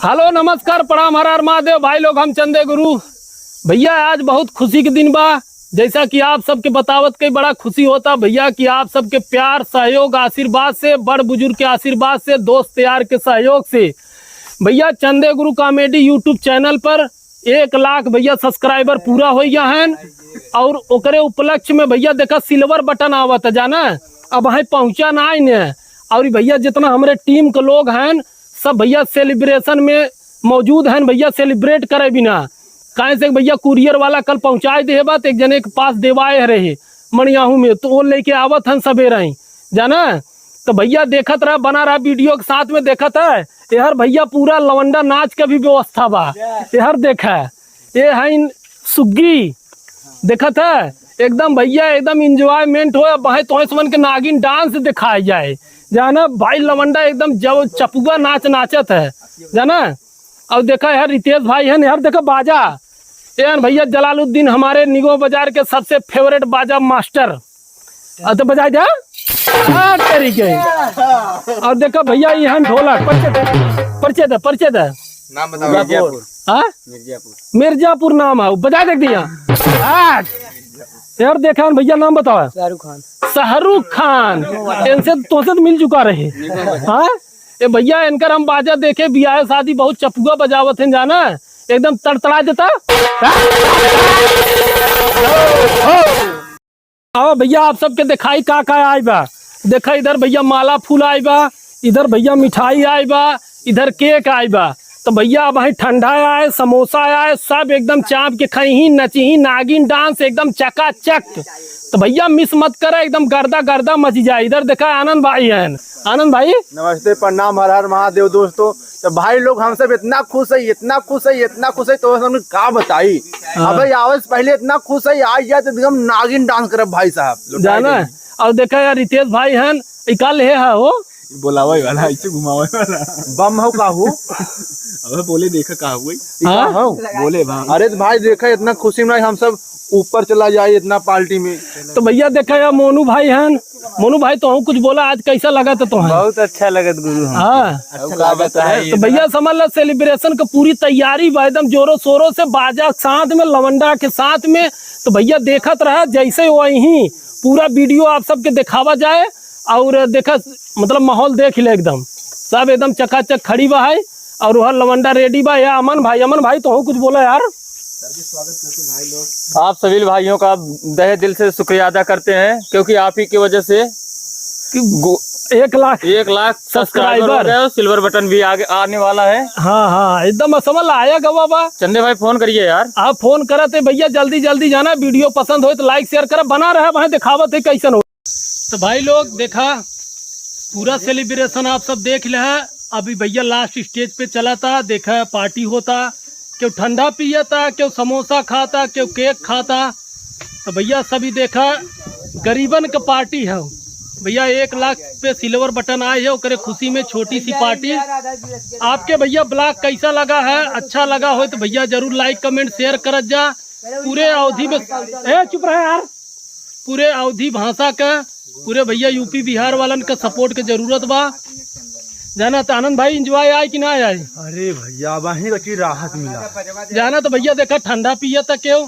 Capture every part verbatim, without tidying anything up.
हेलो, नमस्कार, प्रणाम, हर हर महादेव। भाई लोग, हम चंदे गुरु। भइया, आज बहुत खुसी के दिन बा। जइसा कि आप सबके बतावत के बड़ा खुसी होता भइया, कि आप सबके प्यार, सहयोग, आशीर्वाद से, बड़ बुजुर्ग के आशीर्वाद से, दोस्त यार के सहयोग से भइया, चंदे गुरु comedy YouTube channel पर एक लाख भइया subscriber पूरा होइ गया हन। अउर ओकरे उपलक्ष्य में भइया, देखा, silver button आवत है, जाना, अबहीं पहुँचा नाहीं है। अउर भइया, जितना हमरे team के लोग हन, सब भइया celebration में मौजूद हन भइया, celebrate करे बिना। काहे से भइया, courier वाला कल पहुँचाए देहे बा, तो एक जने के पास देवाए रहे मणियाहू में, तो वो लेके आवत हन सबेरे ही, जाना। तो भइया, देखत रहा, बना रहा video के साथ में, देखत है, एहर भइया पूरा लवंडा नाच के भी व्यवस्था बा। एहर देखा, ये हइन सुग्गी, देखत है, एकदम भइया, एकदम enjoyment हो। अब भाई, तोहे समन के नागिन dance दिखाई जाए, जाना भाई, लवंडा एकदम जब चपुआ नाच नाचत है, जाना। अब देखा यार, रितेश भाई हन यार, देखा बाजा, ए हन भइया जलालुद्दीन, हमारे निगो बाजार के सबसे favourite बाजा master। अब तो बजाई दे। हाँ, तेरी के। अब देखा भइया, ये हन ढोलक, परिचय दे, परिचय दे, परिचय दे। नाम बताओ। मिर्जापुर। हाँ? मिर्जापुर। मिर्जापुर नाम है, बजा दे दिया। हाँ। यार देखा हन भइया, नाम बताओ। शाहरुख खान। शाहरुख खान। इनसे, तोसे तो मिल चुका रहे। हाँ? ए भइया, इनकर हम बाजा देखे, बियाह शादी बहुत चपुआ बजावत हैं, जाना, एकदम तड़तड़ा देता। आओ भइया, आप सबके देखाई का का आइ बा। देखा, इधर भइया माला फूल आइ बा, इधर भइया मिठाई आइ बा, इधर cake आइ बा। तो भइया, अबहीं ठंडा आए, समोसा आए, सब एकदम चाप के खइहीं, नचिहीं, नागिन dance एकदम चकाचक। तो भइया, miss मत करे, एकदम गर्दा गर्दा मची जाए। इधर देखा, आनंद भाई हैं। आनंद भाई। नमस्ते, प्रणाम, हर हर महादेव दोस्तों। तो भाई लोग, हम सब इतना खुश है, इतना खुश है, इतना खुश है, तो हम का बताई। हाँ। अबे आवे से पहले इतना खुश है, आ जाए तो एकदम नागिन dance करब भाई साहब। लुटाई जाना। देंगे। और देखा यार, रितेश भाई हैं, ई का लेहे है हो? बोलावे वाला, ऐसे घुमावे वाला। बम हो का हो? अबे बोले, देखा का हुई। ई का हाँ? हो? बोले भाई। अरे तो भाई, देखा, इतना खुशी में हम सब ऊपर चला जाए इतना party में। तो भइया, देखा यार, मोनू भाई हैं, मोनू भाई, तोहू कुछ बोला, आज कैसा लगत है तोहन? बहुत अच्छा लगत गुरु, हम हाँ। अच्छा लागत है। तो भइया, समझ ला, celebration क पूरी तैयारी बा, एकदम जोरों शोरों से, बाजा साथ में, लवंडा के साथ में। तो भइया, देखत रहा, जैसे वही पूरा video आप सबके देखावा जाए। और देखा, मतलब, माहौल देख ले, एकदम सब एकदम चकाचक खड़ी बा है। और वह लवंडा ready बा। या अमन भाई, अमन भाई, तोहू कुछ बोला यार। आप सभी भाइयों का तहे दिल से शुक्रिया अदा करते हैं, क्योंकि आप ही की वजह से कि गो-, एक लाख एक लाख subscriber हो subscriber। गए और silver button भी आगे आने वाला है। हाँ, हाँ, एकदम समझ ला, आया गवा बा। चंदे भाई, phone करिए यार। आप phone करत है भइया, जल्दी जल्दी जाना। Video पसंद होए तो like share करा, बना रहा, वहाँ देखावत है कैसन हो। तो भाई लोग, देखा, पूरा celebration आप सब देख ले है। अभी भइया last stage पे चला था, देखा, party होता, केहू ठंडा पियता, केहू समोसा खाता, केहू cake खाता। तो भइया, सभी देखा, गरीबन क party है भइया। एक लाख पे silver button आए है, ओकरे खुशी में छोटी सी party। आपके भइया vlog कैसा लगा है, अच्छा लगा हो तो भइया जरूर like, comment, share करत जा। पूरे अवधी में, ए, चुप रहे यार। पूरे अवधी भाषा का, पूरे भइया यूपी बिहार वालन का support के जरूरत बा। जाना तो आनंद भाई, enjoy आए कि ना आए? अरे भइया, वहीं की राहत मिला। जाना तो भइया, देखा, ठंडा पिया था केहू,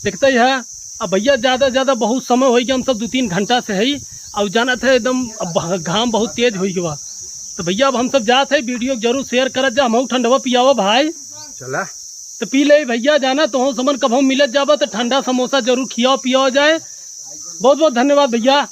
देखते ही है। अब भइया, ज्यादा ज्यादा बहुत समय होइ गया, हम सब दो तीन घंटा से है, अब जाना था एकदम, अब घाम बहुत तेज होइ गया। तो भइया, अब हम सब जात है, video जरूर share करत जा, हमहू ठंडवा पियावा भाई। चला। तो पी ले भइया, जाना तोहू समन कभो मिलत जाबा तो ठंडा समोसा जरूर खियाओ पियाओ जाए। बहुत बहुत धन्यवाद भइया।